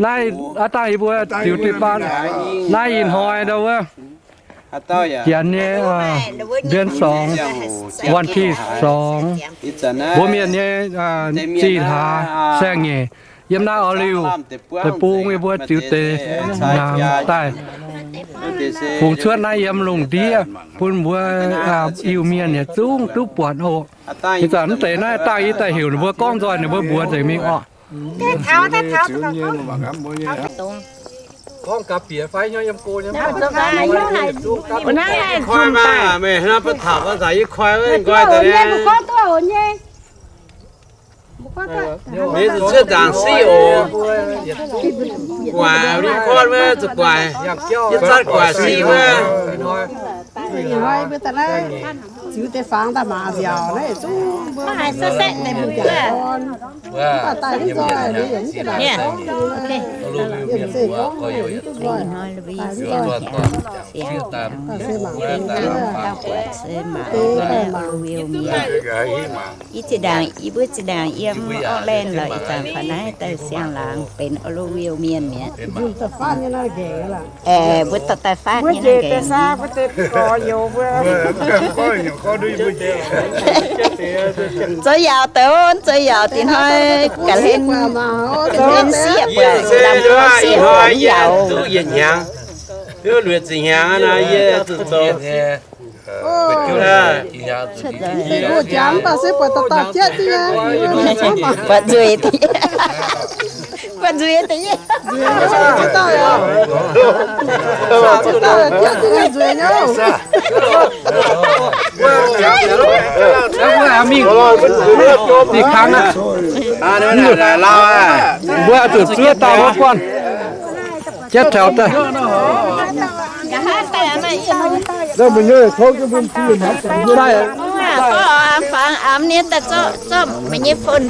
Naaiv aav dangh yie mbuo ziux jiu-baang, naaiv ih hnoi ndau wuov, janx nyei เดือนสอง วันที่สอง mbuo mienh nyei zinh hlaax saeng-nyeic yiem naaiv Olive deic-bung yie mbuo ziux deix naamh daaih fungx cuotv naaiv yiem lungh ndiev bun mbuo Iu-Mienh yietc zungv duqv buatc oc. Ih zanc mv deix naaiv dangh yie daaih heuc ninh mbuo gorngv nzoih ninh mbuo mbuox nzengc mingh oc. Gorngv gaax bieqc fai hnyouv yiem go nyei. Koi maah, meih hnangv baav taux ga'nzaic yie koi wuov nqoi daaih nyei. Meih zuqc cuotv nzaangc siqv oc. Gu'nguaaic liv kotv wuov zuqc guaaic, yie zatv guaaic siqv wuov. Ziux deix fangx daaih maaz nziaauc naaiv zungv mbuo haiz se se deix mbuo jangc gorn. Mv baac daaih mv nzoih, ninh yaac mv baac gorngv, yiem zeiz gorngv yaac mv duqv nzoih. Daaih mv nzoih, daaih se mangc deix, deix daaih mangc. Yie zinh ndaangc, yie mbuo zinh ndaangc yiem Auckland lorqc, ih zanc faaux naaiv daaih siang-laangz benx Oroville mienh mi'aqv. Aeqv, mbuo dorh daaih faatv nyei naaiv nqaengc. Zoux yaauc deix, zoux yaauc deix hnoi, ga'hlen, ga'hlen sieqv buatc, lamh sieqv buatc mv yaauc. Duqv yietc hnyangx, duqv luoqc ziepc hnyangx nor, yie zuqc zoux. Buatc nzueic deix, buatc nzueic deix. Mingh, mingh kangv aqv. Mbuo zuqc zuov daaih wuov guanh. Jatv taux daaih. Fangx amv nyei daaih zorqv, zorqv meih nyei phone.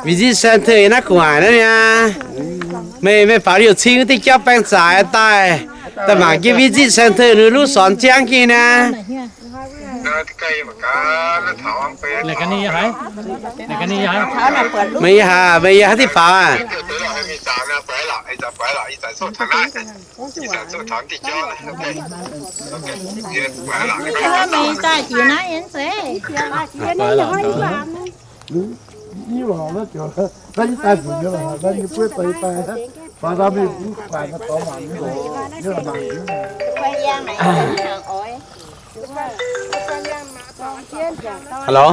Visit center yiem naaiv gu'nguaaic naaiv niaa. Meih, meih faaux liouh cing wuov diuh jauv baeng zaqc daaih, daaih mangc jienv visit center ninh lutv sornx ziangv jienv niaa. Meih yie haaix, meih yie haaix diqv faaux aqv? Hello.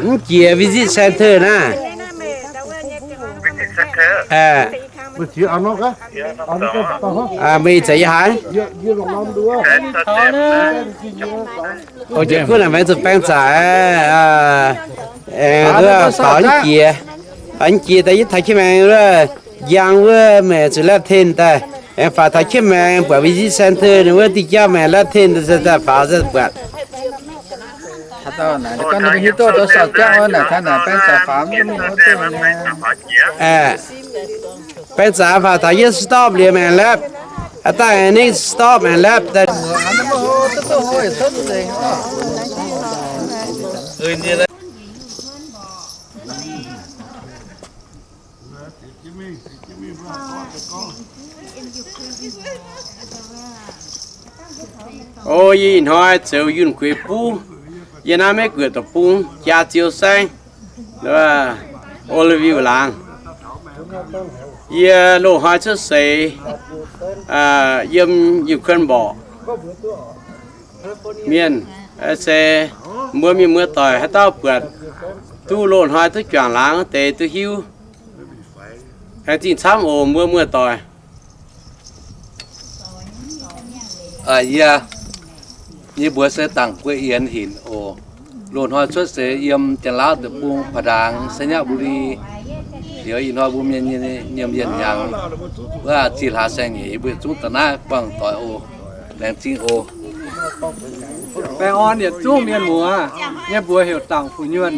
Mv jiex visit center naaiv. Meih ih zanc yiem haaix? Gunv naaic meih zuqc baeng zaqc, aengx faaux mv jiex. Faaux mv jiex daaih yie taux jienv maengx wuov njang wuov meih zuqc left turn daaih. Aengx faaux taux jienv maengx buatc visit center ninh wuov diuh jauv maengx left turn daaih faaux buatc. Baeng zaqc faaux taux yie stop liuz maengx left. Haaix dauh ninh stop maengx left daaih. O, yie ih hnoi zoux yunh gueix buv yiem naaiv Meiv Guoqv deic-bung, jaa ziou saengv, Olympia laangz. Yie loz-hnoi cuotv seix yiem Ukraine mborqc mienh, se mbuo mienh muoz-doic haaix dauh buatc duqv loz-hnoi duqv juangc laangz wuov deix duqv hiuv. Aengx zingh camv oc mbuo muoz-doic. Yie, yie mbuox se Dangc Guei Yienx hinc oc. Loz-hnoi cuotv seix yiem Janx-Laauv deic-bung, Pa'ndaangx, Sainyabuli. Liuz ih hnoi mbuo mienh nyiemc yienc hnyangx wuov zinh hlaax saeng-nyeic yie mbuo yietc zungv daaih naaiv buangh doic oc. Laengz zingh oc. Baengh orn yietc zungv mienh muoz, yie mbuox heuc Dangc Fu Nyuonh.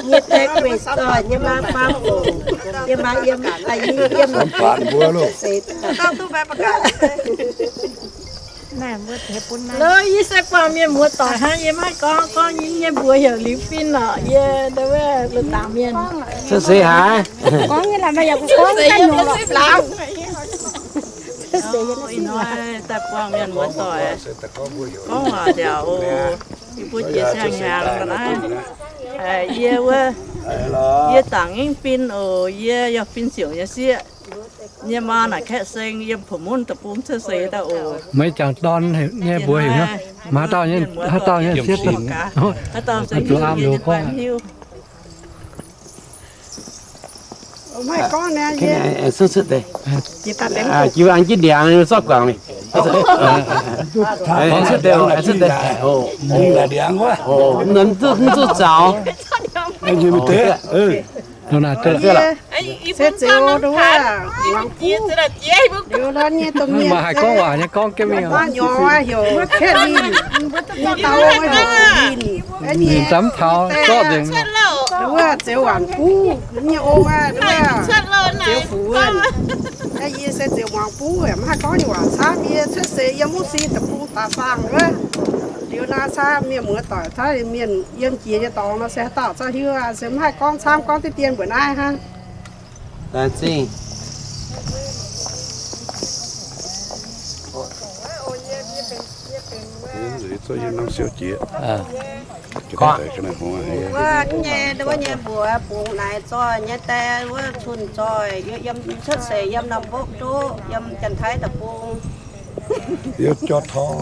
Nyei deix gueic zoih, nyei maa faam oc, nyei maa yiem, yiem mv baac mbuo loh. Seix daaih. Lo, yie se buangh mienh muoz-doic hnangv, yie maiv gorngv, gorngv yie nyei mbuox heuc Liuz Fin lorqc, yie wuov loz-dangx mienh. Cuotv seix haic. Ih hnoi daaih buangh mienh muoz-doic, gorngv waac nziaauc oc. Yie mbuo jiex siang-hnyangx ga'naaiv, yie wuov, yie Dangc Ingv Fin oc. Yie yaac fin siouc nyei sieqv. Yie maa naaic Kaeqv Seng, yiem Pum Munv deic-bung cuotv seix daaih oc. Meih jangc dorn nyei mbuox heuc haaix dauh nyei, haaix dauh nyei sieqv? Zuqc aam loz gorngv. Jiu an jienv ndiangx zorqv guangc mingh. Mv zuqc zaux. Maaih haaix gorngv waac nyei gorngv jienv mingh. Nyorx heuc Kaeqv Linh, ninh daux heuc Linh, ninh daux taux zorqv nzengc. Wuov Zeux Waanc Buv nyei ong aqv, wuov Zeux Fuc Wuonh. Yie se Zeux Muangx Buv, mv haih gorngv nyei waac camv. Yie cuotv seix yiem wuov sin deic-bung daaih saangh wuov. Liuz naaiv camv mienh muoz-doic camv, mienh yiem jiex nyei dorngx nor se haaix dauh camv hiuv aqv, se mv haih gorngv camv, gorngv diqv dien mbuoqc naaiv hnangv. Laengz zingh. Wuov nyei, wuov nyei mbuox bungx naaic zoih nyei die, wuov cun zoih, yiem cuotv seix yiem Norm Mbopv Nduqv, yiem Janx-Taiv deic-bung. Yiem jauv tov.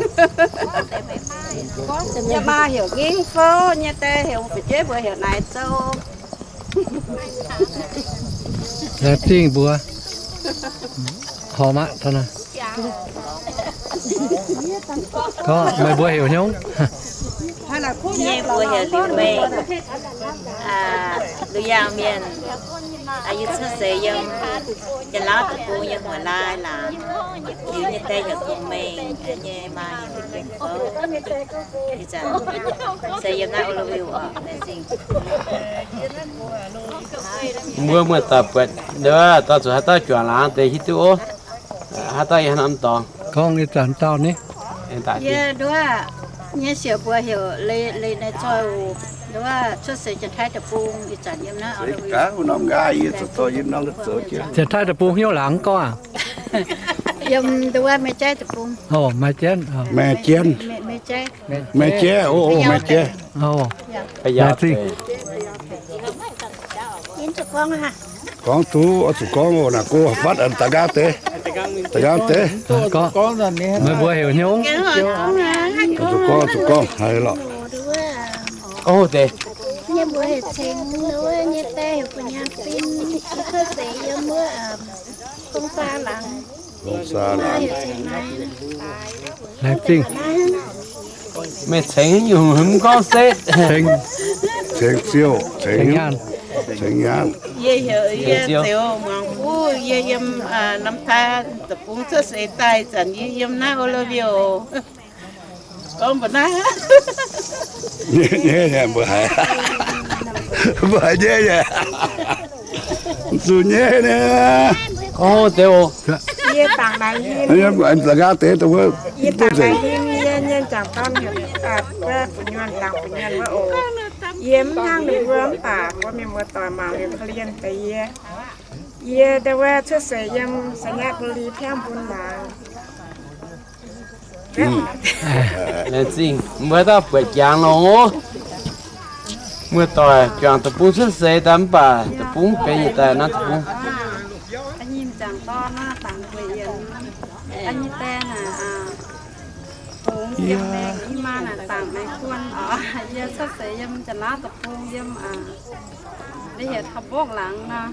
Yie maa heuc Ngingv Fouv, nyei die heuc fu'jueiv mbuox heuc Naaic Zou. Laengz zingh mbuox. Horpc maqv taux naaiv. Gorngv meih mbuo heuc hnyouv? Yie mbuo heuc Liuz Mengh, Liuz Yaangh mienh. Yie cuotv seix yiem Janx-Lauv deic-bung yiem Huaac Laai laangz. Liuz nyei die heuc Gong Mengh, nyei maa heuc Gong Fouv. Ih zanc se yiem naaiv Oroville oc, laengz zingh. Mbuo muoz-doic buatc nduov, dorh zuqc haaix dauh juangc laangz deix hiuv duqv oc. Haaix dauh yiem haaix norm dorngx? Gorngv ih zanc dauh ni. Yie nduov, nyei siouc mbuox heuc Leiz, Leiz Naaic Zoih oc. Nduov cuotv seix Janx-Taiv deic-bung, ih zanc yiem naaiv Oroville. Janx-Taiv deic-bung hnyouv laangz gorngv aqv. Yiem nduov Meiv Jaiv deic-bung. Oc, Meiv Jaiv. Meiv Jaiv. Meiv Jaiv, o, o, Meiv Jaiv. Laengz zingh. Gorngv duqv oix zuqc gorngv oc, naaic go fatv da'nqaang deix, da'nqaang deix. Meih mbuo heuc hnyouv? Zuqc gorngv, zuqc gorngv haiz lorqc. Gorngv deix. Nyei mbuox heuc Ceng, wuov nyei die heuc Gu'nyaang Fin, cuotv seix yiem wuov Dongh Saa laangz. Dongh Saa laangz. Laengz zingh. Meih Ceng nyungc hmz gorngv setv. Ceng Ziouv, Ceng Nyaanh. Ceng Nyaanh. Yie heuc yie Ziouv Muangx Buv, yie yiem Namtaiv deic-bung cuotv seix daaih, zanc yie yiem naaiv Oroville. Gorngv mbuox naaiv. Nyei, nyei, nyei, mbuo haiz. Mbuo haiz nyei, nyei. Zuqc nyei nyei. Gorngv deix oc. Yie dangc naaic himv. Yie dangc naaic himv, yie nyei jangc dorn heuc Fu'nyuonh, Dangc Fu'nyuonh wuov oc. Yie mv hnangv ninh mbuo mv baac mbuo mienh muoz-doic mangc liuz korv-lienh deix yie. Yie ndau wuov cuotv seix yiem Sainyabuli, Phiangh Bun laangz. Laengz zingh, mbuo dauh buatc jangx longx. Muoz-doic juangc deic-bung cuotv seix daaih mv baac deic-bung mv benx yietc daaih naaiv deic-bung. Nyei jangc dorn naaiv dangc Guei Yienx, nyei die naaic, Bungx Yiem Mengh, yie maa naaic Dangc Maengx Guon oc. Yie cuotv seix yiem Janx-Laauv deic-bung yiem Leiz Hiex Taux Mbopv laangz nor,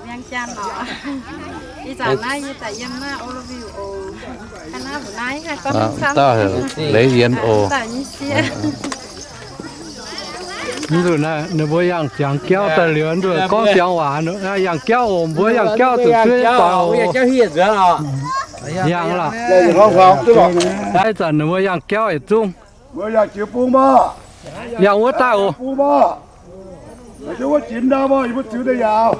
Vieng Jaan oc. Ih zanc naaiv yie daaih yiem naaiv Oroville oc. Hnangv naaiv mbuo naaiv haih gorngv camv. Dauh heuc Leiz Yienx oc. Mv nzunc naaiv ninh mbuo yangh ziangx jauv daaih liuz, nzunc gorngv ziangx waac, yangh jauv oc, mbuo yangh jauv zuqc zuov doic oc. Yangh lorqc. Naaiv zanc ninh mbuo yangh jauv yietc zungv. Yangh wuov daaih oc. Wuov jiex ndau mbuo, yie mbuo ziux deix yaauc.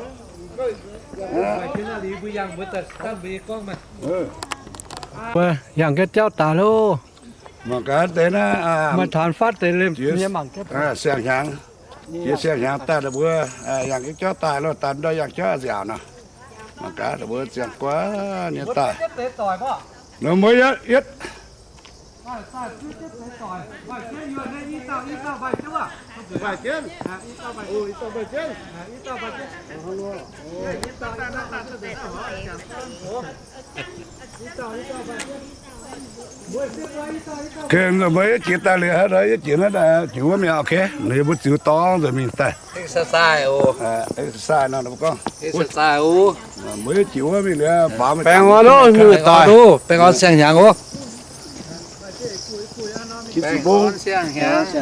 Yangh ga'jauv daaih loh. Mangc gaax deix naaiv, maaih taux fatv deix liemh nyei mangc gaax. Siang-hnyangx, jiex siang-hnyangx daaih mbuo yangh ga'jauv daaih loh, daaih ndau yangh jauv nziaauc nor. Mangc gaax mbuo ziangh guaav nyei daaih. Mbuo yietv, yietv. Kei, mbuo yietv jiex daaih liuz, yietv jiex naaiv daaih jiex wuov mi'aqv. Okay, ninh mbuo ziux dorngx nzengc mingh daaih. Exercise oc. Exercise nor, mbuo gorngv. Exercise oc. Mbuo yietv jiex wuov mingh liuz, faaux baengh orn oc, baengh orn siang-hnyangx oc. Dorngx siang-hnyangx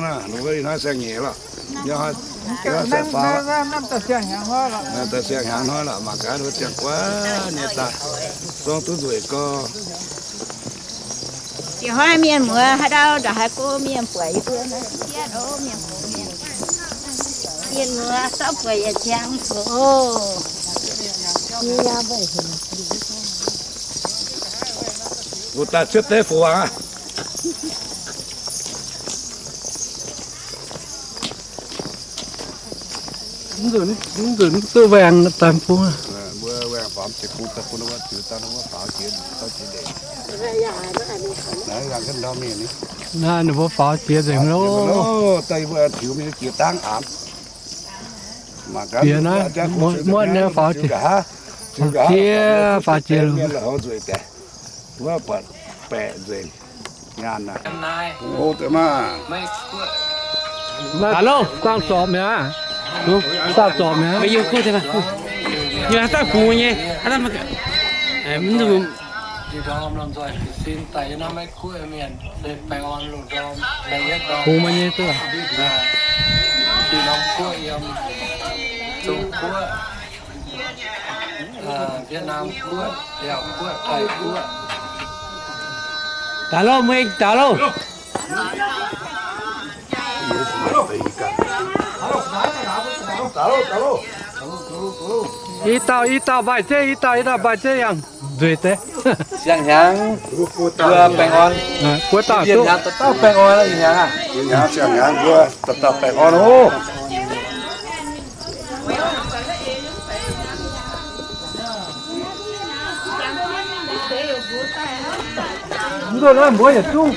nor, ninh mbuo ih hnoi siang-nyeic lorqc. Daaih siang-hnyangx hnoi lorqc, mangc gaax ninh mbuo ziangh guaav nyei daaih, zorngv duqv nzueic gorx. Ih hnoi mienh muoz haaix dauh ndongc haaix go mienh buatc yie mbuo naaiv, mienh muoz, mienh muoz zorqv buatc yietc ziangx oc. Wuov daaih cietv deix fu-wangc aqv. Mv nzunc duqv waengh daaih bung. Mbuo waengh faaux jiex bung daaih bun wuov ziux daaih wuov faaux jiex, faaux jiex ndeic. Naaiv ninh mbuo faaux jiex nzengc loh. Daaih mbuo ziux mingh jiex dangv aanx. Bieqc naaiv, muotv naaiv faaux jiex. Jiex faaux jiex loh. Wuov buatc baeqc nzengc. Nyaanh naaic. Hlo deix maah. Dangh zorpc mi'aqv. Dangh zorpc mi'aqv. Maiv yungh guoqv deix maah. Yungh haaix dauh bungx nyei. Haaix dauh maiv, mv, ndorm lomh nzoih sin daaih yie naaiv Meiv Guoqv mienh, baengh orn lungh ndorm, baengh yietv ndorm. Bungx meih nyei duqv. Tin-Norm Guoqv yiem, Zong Guoqv, Vietnam Guoqv, Laos Guoqv, Taiv Guoqv. Daaih loh, mueiz daaih loh. I dauh i dauh mbaih zeiv, i dauh i dauh mbaih zeiv yangh nzueic deix. Siang-hnyangx mbuo baengh orn. Buo dauh duqv. Siang-hnyangx dauh dauh baengh orn, siang-hnyangx aqv. Siang-hnyangx mbuo dauh dauh baengh orn oc. Mv nzunc naaiv mbuo yietc zungv,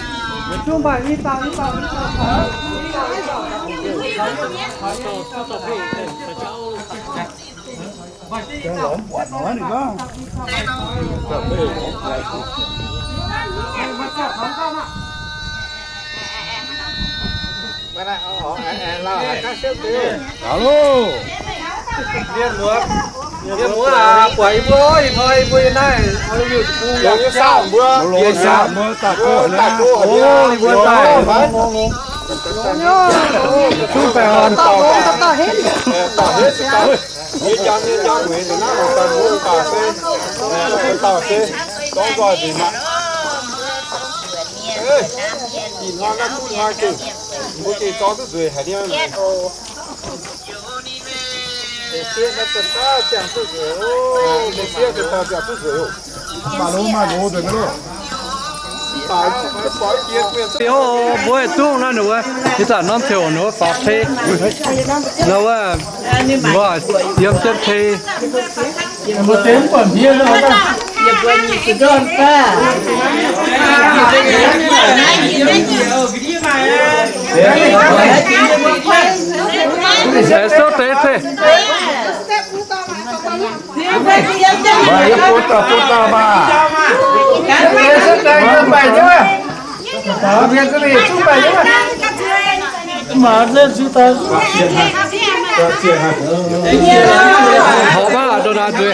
yietc zungv mbaih i dauh i dauh. Alo. Mienh muoz, mienh muoz aac, buatc yie mbuo, ih hnoi yie mbuo yiem naaiv, yie mbuo daaih, yie mbuo daaih, zungv baengh orn. Yie jang, yie jang, mbuo naaiv longc daaih mbuo dauh se, dauh se, gorngv nzoih nzengc aqv. Ih hnoi naaiv duqv hnoi gengh, mbuo gengh zorqv duqv nzueic haic niaa. Meih sieqv naaiv daaih ziangh duqv nzueic oc. Meih sieqv daaih ziangh duqv nzueic oc. Mbuo zungv naaiv ninh wuov, ih zanc norm ziouc ninh wuov faaux tei. Nor wuov, ninh wuov yiem jienv tei. Souv deix tei. Maiv yie bun dauh bun dauh maah. Horpc maah, ndongc naaic nzueic haic.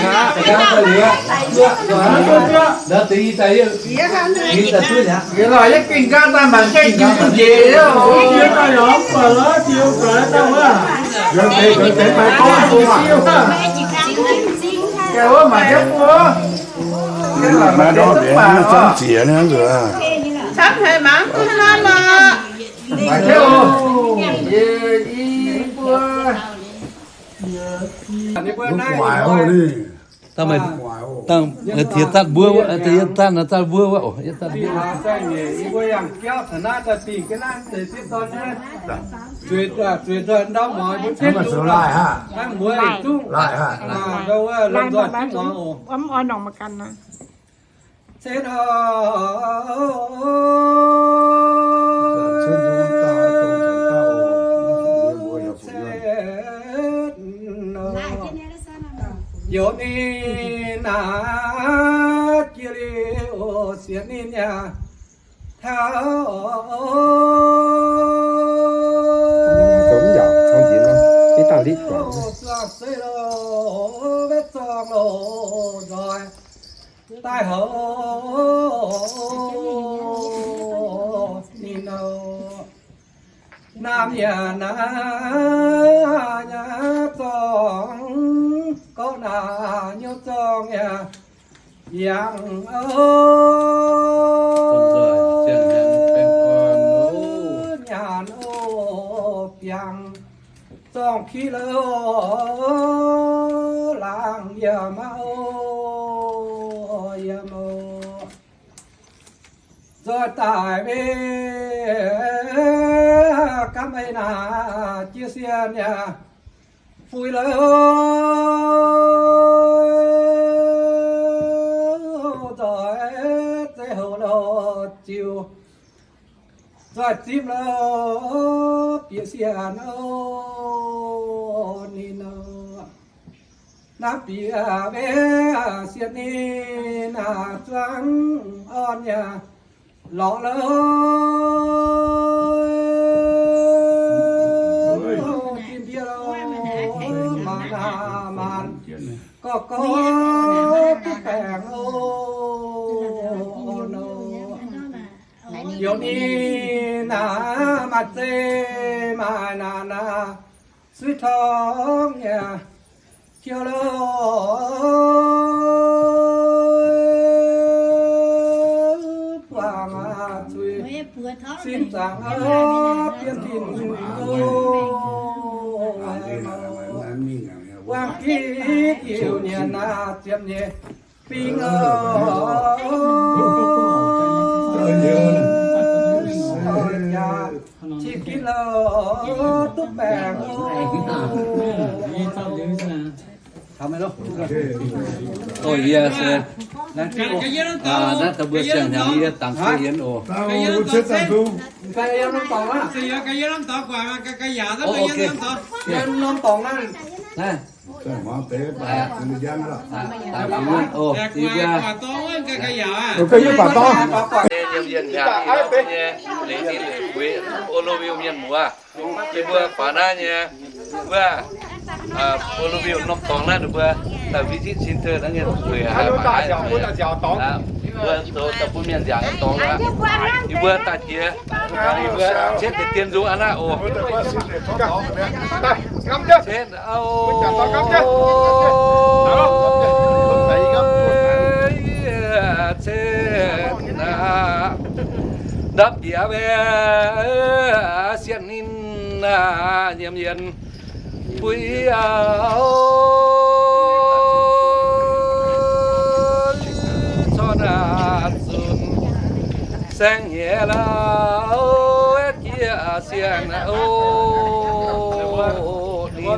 Maiv ndorm mbienx, maiv zungv ziex nyei nzueic. Camv haic mangc duqv haaix nor lorqc. Dangh meih tiex zatv mbuo, yie zatv, zatv mbuo wuov, yie zatv mbuo. Youz ninh naaiv jiex liuz sienx ninh yaac taux zuangx se loh, wetv zorng loh nzoih daaih houc ninh nor. Naamh yaac naaiv nyei zorng, gorqv naaiv nyei zorng yaac yangh oc. Nyanc oc biangh, zorng ki loh laangz yaac maiv oc, yaac maiv oc. Nzoih daaih mingh gamh ei naaic jiex sienx yaac fuix loh, nzoih zeiv houc loh ziux, nzoih zipv loh bieqc sienx oc ninh nor. Naaiv bieqc mbenc sienx ninh naaic zuangx orn yaac lorz loh, zinh ndie loh, maanc naaic maanc gorqv gorqv duqv baengc oc nor. Youz ninh naaic maaih zeih maaih naanc naaic, suiv torngv yaac kiou loh, buangh zuiz sin zaangc bienv tin oc. Buangh gitv iu nyienz naaic ziepc nyeic fingx oc. Cing fingx loh duqv baengc oc. Naaiv da'mbuo siang-hnyangx yie dangx jienv yienx oc. Yie mbuo faaux naaiv nyei, wuov, Olivia norm dorngx naaiv, ninh mbuo daaih visit center naaiv nyei zueiz, mbuo zoux daaih bun mienh nziaauc dorngx aqv. Yie mbuo daaih jiex, yie mbuo cietv deix dien nzung aqv naaiv oc. Cietv, cietv aqv. Ndapv bieqc mbenc sienx ninh naaic nyiemc yienx buix auv, corc naaic zunc saeng nyei lauh, jiex sienx oc. Ninh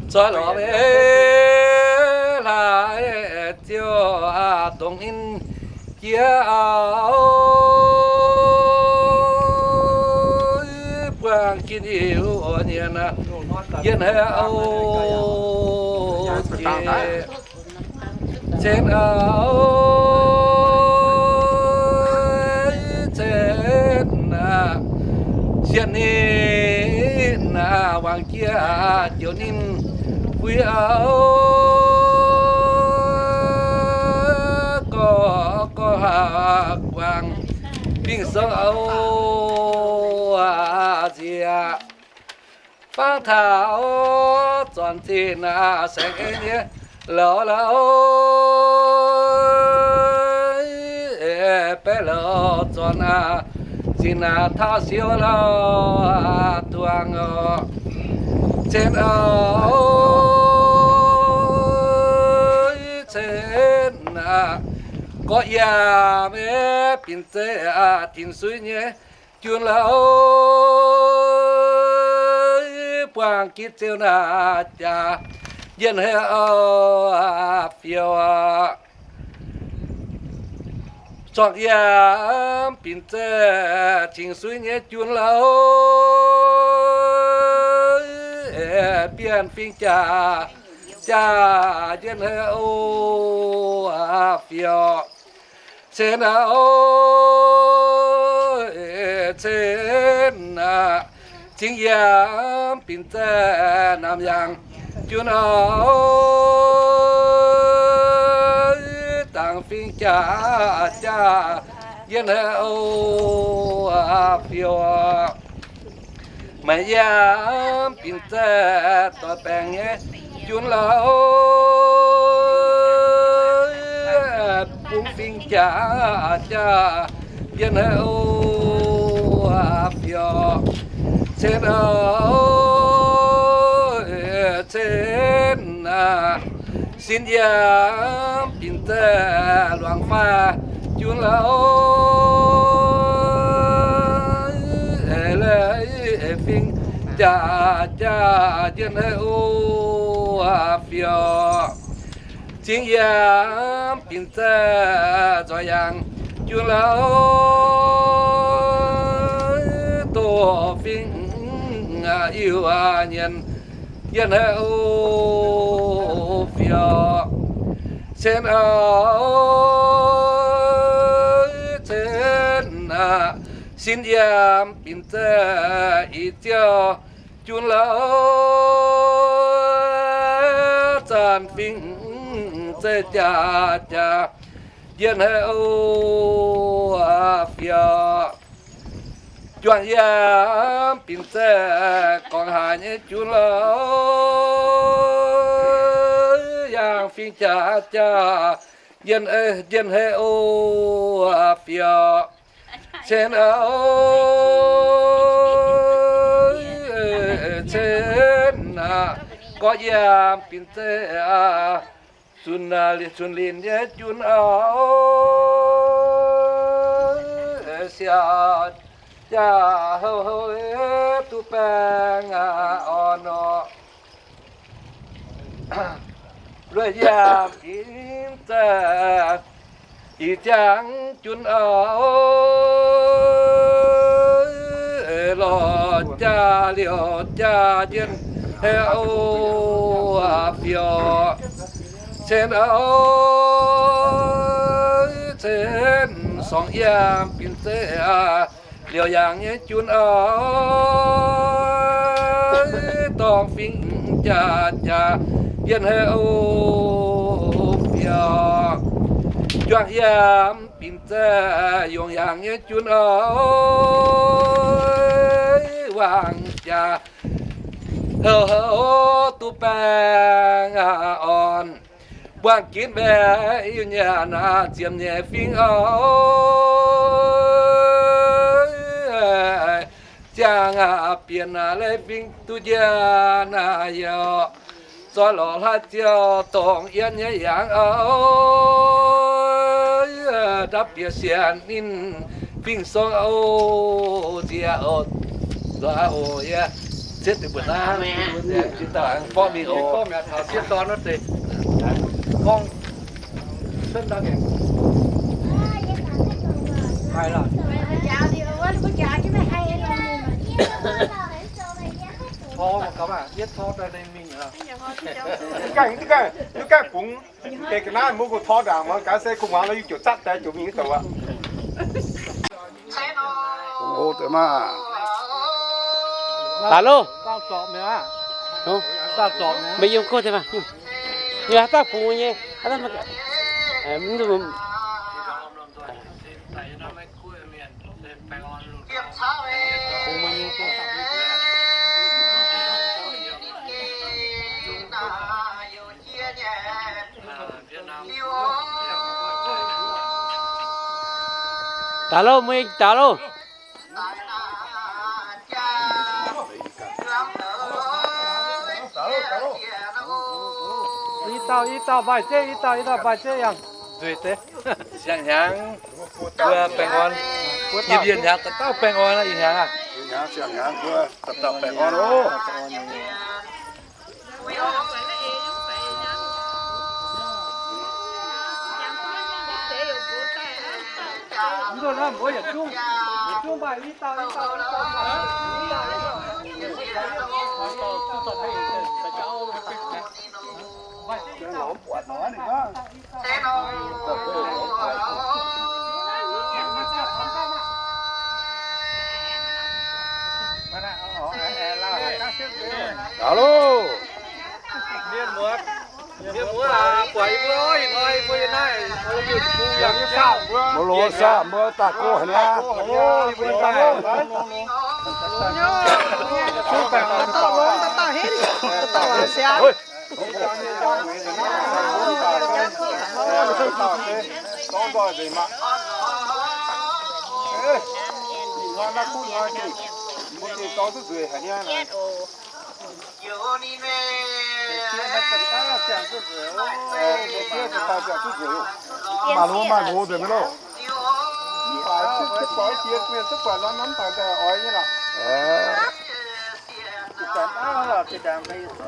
zoih lorz mbenc hlaax ziouc dongh ninh jiex auv, buangh jin iu nyienz yienh haic auv jiex cen auv cen sienx ninh wangc jiex joux ninh buix auv, gorx gorx guangc fingx souv auv nziex. Fangx taux zornc zinh saeng-eix nyei lauh lauh, baeqv lauh zornc Ninh taux siou lauh tuangh oc. Cen oc, cen aqv, gorqv yaac maiv binc zeiv aqv, tin suiv nyei junc lauh, buangh gitv ziouc naaic jaax, yienh haic oc, fiouv aqv. Zorngh yaac mv binc zeiv, cingx suiv nyei junc lauh, bienh fingx jaax jaax, yienh haic oc, fiouv. Cen aqv, cen aqv, cingx yaac mv binc zeiv, naamh yaangh junc oc, dangx fingx jaax jaax, yienh haic oc, fiouv. Maiv yaac mv binc zeiv, doix baengc nyei junc lauh, bungx fingx jaax jaax, yienh haic oc, fiouv. Cen aqv, cen aqv, sin yaac mv binc zeiv, luangc faix junc lauh, fingx jaax jaax, yienh haic oc, fiouv. Cingx yaac mv binc zeiv, nzoih yaangh junc lauh, doqc fingx Iu-Mienh, yienh haic oc, fiouv. Cen aqv, cen aqv, sin yaac mv binc zeiv, ih ziouc junc lauh, zanc fingx zeiv jaax jaax, yienh haic oc, fiouv. Juangc yaac mv binc zeiv, gorngv haaix nyei junc lauh, yangh fingx jaax jaax, yienh, yienh haic oc, fiouv. Cen aqv, cen aqv, gorqv yaac mv binc zeiv aqv, zunc, zunc linc nyei junc oc, siaauc jaax houh houh duqv baengh orn orqc. Lueic yaac mv binc zeiv, ih ziangh junc oc, lorz jaax liouc jaax yienh haic oc, fiouv. Cen aqv, cen, sorngx yaac mv binc zeiv aqv, liouc yaangh nyei junc oc, dorngx fingx jaax jaax, yienh haic oc, fiouv. Juangc yaac mv binc zeiv, yungz yaangh nyei junc oc, wangc jaax houh houh duqv baengh orn. Buangh ginv mbaeqc Iu-Mienh ziepc nyeic fingx oc, ziangh bieqc leiz fingx duqv njiec naaic youc, zoih lorz hlaax ziouc dongh yienh nyei yaangh oc, ndapv bieqc sienx ninh fingx song oc, nziex oc, nzueic oc, yie cietv deix mbuo naaiv, jiex dauh aengx borqv mingh oc. Mv gaengh, mv gaengh, mv gaengh bungx deix ga'naaiv mbuo kungx tor ndaangc muangx gaax se kungx muangx nor yie ziouc zatv daaih ziouc mingh wuov douc aqv. Daaih loh. Meih yiem gorngv deix maah. Nyei haaix dauh bungx nyei, haaix dauh maiv, mv, Daaih loh, meih daaih loh. Dauh i dauh maaih zeiv, i dauh i dauh maaih zeiv yangh nzueic deix. Siang-hnyangx mbuo baengh orn. Yiem yie hnyangx dauh dauh baengh orn aqv, ih hnyangx aqv. Siang-hnyangx mbuo dauh dauh baengh orn oc. Mv dungx naaiv mbuo yietc zungv, yietc zungv maaih i dauh i dauh i dauh maaih i dauh i dauh. Alo. Mienh muoz, mienh muoz aac, buatc yie mbuo, ih hnoi yie mbuo yiem naaiv, yie mbuo yiem bung yangh jauv. Mbuo loz saah, mbuo daaih go haaix nyungc? Ov, yie mbuo daaih longx longx. Dauh longx, dauh dauh henv, dauh dauh siang. Maaih loz maaih loz nzengc maiv loh.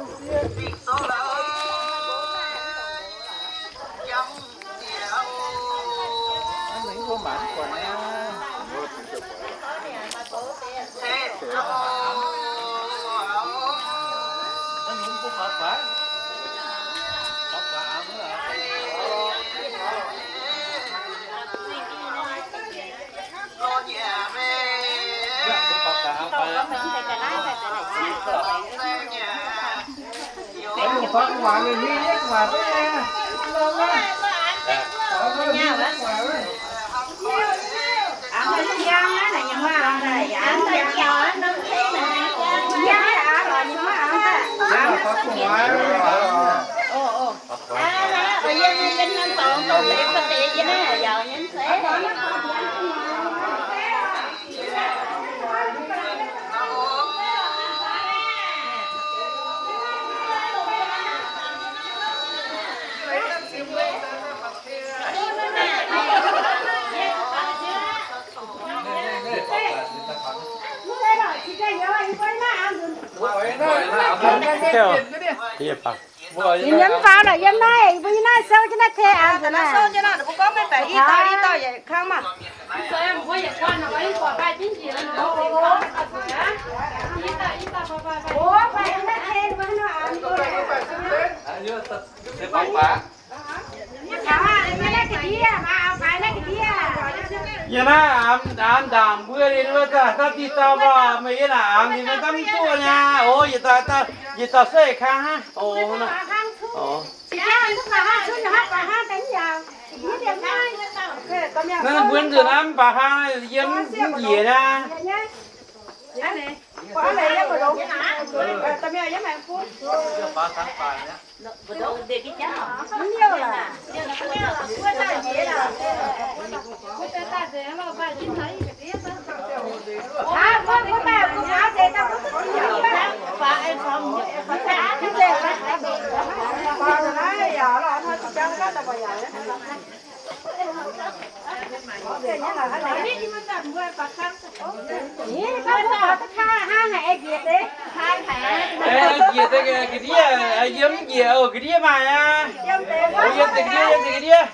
Yie mv faaux lorqc, yiem naaiv, yie mbuo yiem naaiv sou jienv naaiv tei aqv. Sou jienv naaiv, mbuo gorngv maiv baeqc i dauh i dauh yietc kang maah. Yie naaiv aamx, aamx ndaangc mbuo ninh mbuo daaih daaih diqc dauh mbuo, meih yie naaic aamx ninh mbuo daaih mv duqv nyei. O, yietc dauh, yietc dauh se kang hnangv. O, naaiv mbuo nzunc naaiv mv baac hnangv yiem mv njiec nyei. Njiec deix ga'ndiev, yiem njiec, ga'ndiev maaih aqv. Yiem deix ga'ndiev, yiem deix ga'ndiev.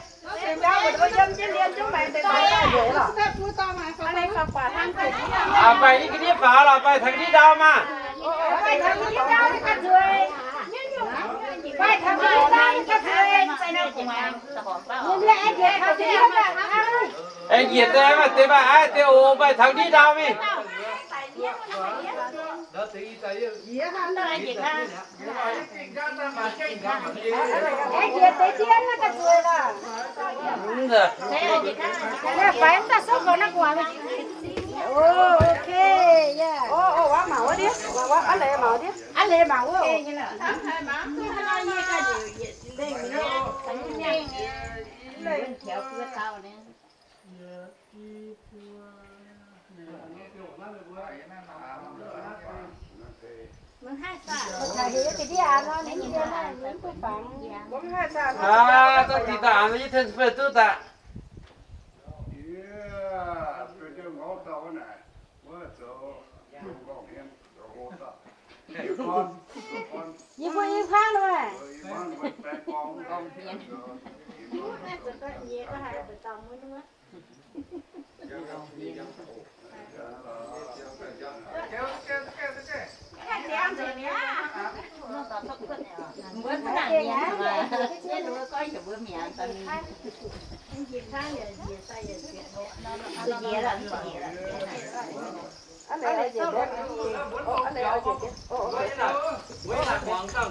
Aa, baih i ga'ndiev faaux lorqc, baih taux ga'ndiev ndau maah. Aengx njiec deix maaih deix maaih aiv deix oc, baih taux ga'ndiev ndau mingh. Aa, zungv dinh daaih hnangv yie tien fei duqv daaih. Yie mbuo i hmuangv nor.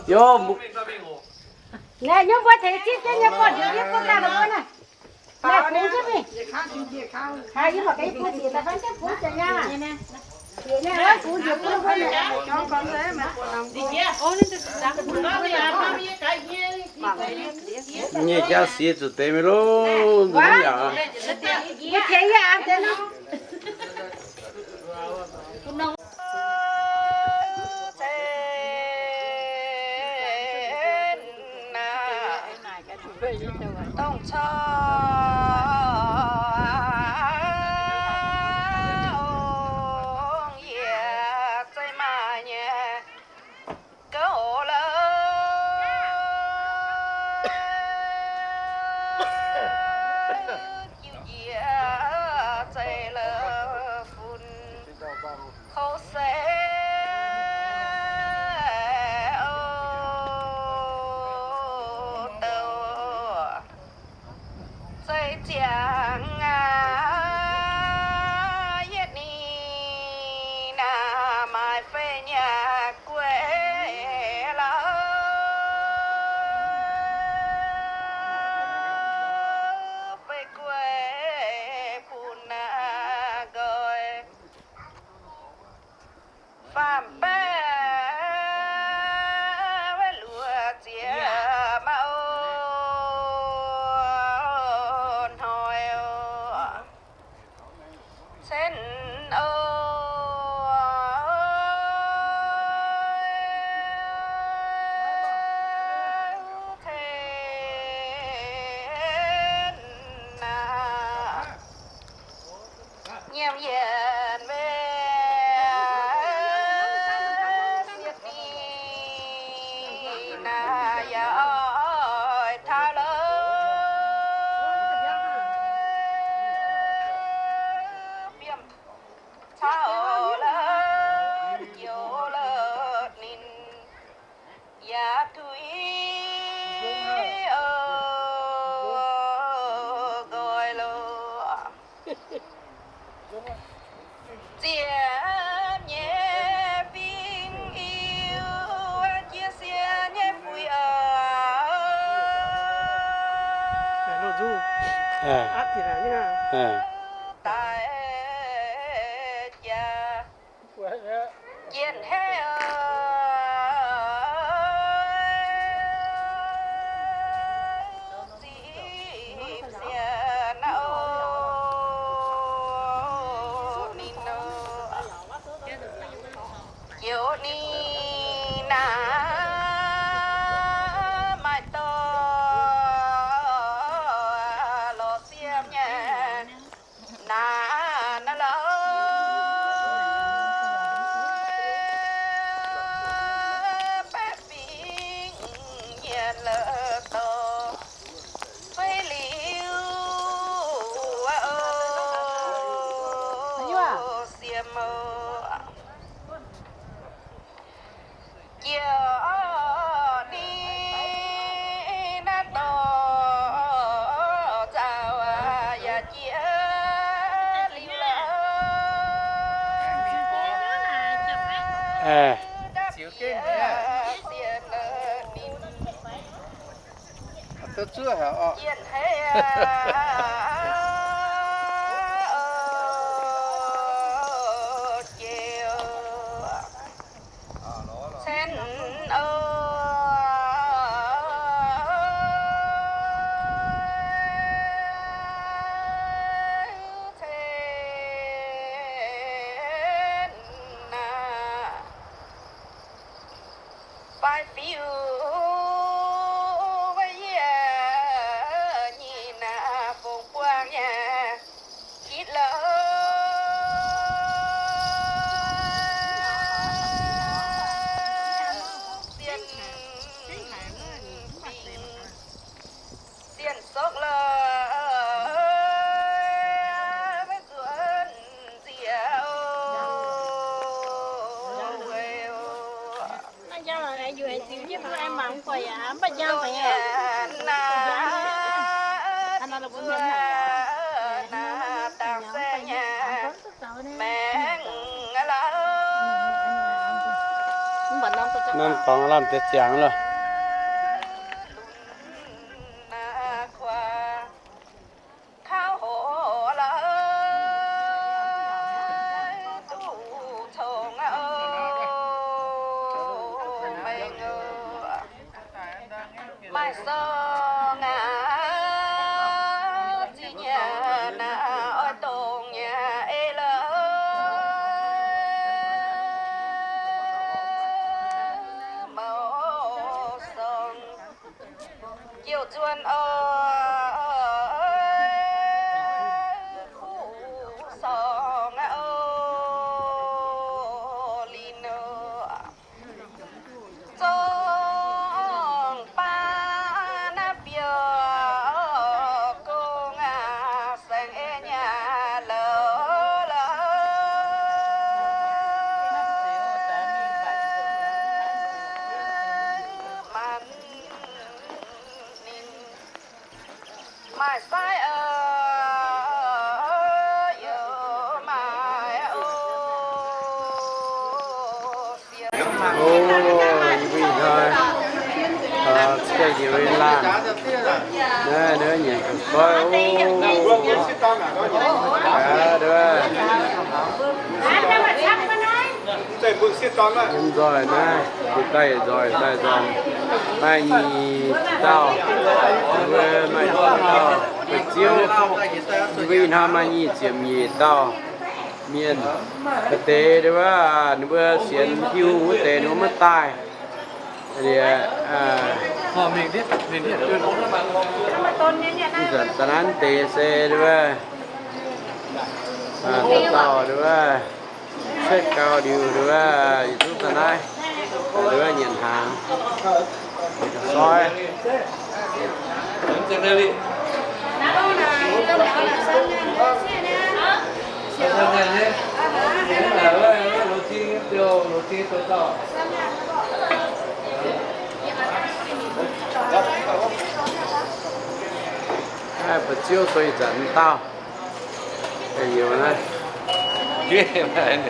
Yov, naaiv nyungc mbuo tengx zipv jienv nyei buatc njiec yie bun daaih la'buo naaiv. Naaiv bungx jienv mingh. Haiz yie mbuo ganh bungx njiec daaih fai jienv bungx ziepc nyaah. Njiec nyaah wuov bungx njiec bun mbuo naaiv. Nyei jaa siex zuqc deix mingh loh, nzunc yaac. Yie tengx yie aqc deix nor. Dongh corc ong yie zeiv maaih nyei gouv la'jiuv njiec zeiv la'funx kouv se o douh zeiv ziangx aqv. Yietv ninh naaic maaih fei nyaah gueix la'o, fei gueix bun naaiv nqoi. Faam-baeqc wuov luoqc ziex mauv hnoi oc, cen oc, cen naaic. Nyiemc yienc mbenc siepv ninh naaic yaac oix taux la'biomv caux la'joux la'ninh yaac tuix oc nqoi loh. Ziepc nyeic fingx Iu jiex sienx nyei fuix oc. Daaih jaax jienv hei oc. Zipv sienx oc ninh oc. Youz ninh naaic maaih dorh lorz siem nyei naaic naaiv lorz baeqv fingx nyienx la'dorh fei liuz oc, siem oc. Jiex ninh naaiv dorh nzauh yaac jiex liuz la'o. Dapv jiex sienx ninh. Jienv hei aqv, jiex cen oc, cen naaic. Norm dorngx lamh deix ziangx loh. Maaih sorng aqv, zinh nyanc aqv, oix dongh nyanc ei lorqc, mouc sorng jouh zuonx oc, kuv sorng aqv oc, linh zorng baav naaiv biouv gong aqv, saeng ei nyanc louc lorqc. Maanc ninh maaih sai oc, yaac maaih oc, sienx. O, yie mbuo ih hnoi, o, zieqv njiec mingh laanh. Naaiv, naaiv nyanc ga'fai oc. Aa, nduov. Yiem nzoih naaiv, yietc daaih yietc nzoih daaih nzoih. Maaih nyic dauh, mbuo maaih nyic dauh, mbuo ziouv. Mbuo ih hnoi maaih nyic ziepc nyeic dauh mienh. Deix nduov, ninh mbuo sienx Tin-Hungh wuov deix ninh mbuo maiv daaih. Liuz, ih zanc da'naaiv deix se nduov, dauh dauh nduov, cuotv gau liuz nduov, yietc zungv da'naaiv, nduov, nyanc hnaangx, soi. Naaiv mba'ziouv dongh ih zanc dauh. Heuc naaiv.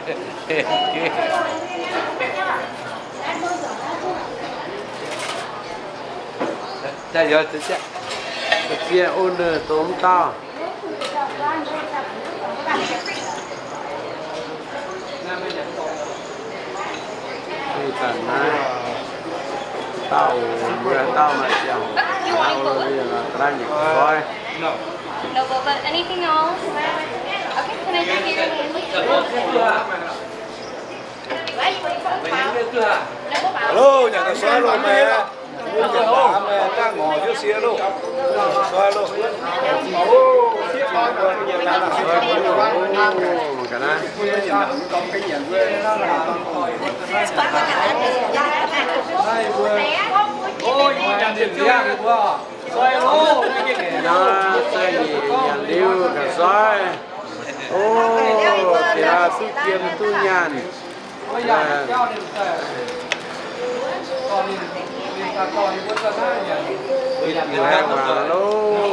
Mba'ziev owner dongh dauh. Ih zanc naaiv dauh, mbuo dauh maaih ziangh hoc, owner daaih nyanc ga'fai. No, but, but anything else? Okay, can I get your name? Hello, nyanc ga'fai loh meih. Mbuo nyanc daaih meih daaih ngorc jienv sie loh. Ga'fai loh. Ga'naaiv. Nor, se nyanc liuz ga'fai. O, diex duqv jiem duqv nyaanh. Laengz waac loh.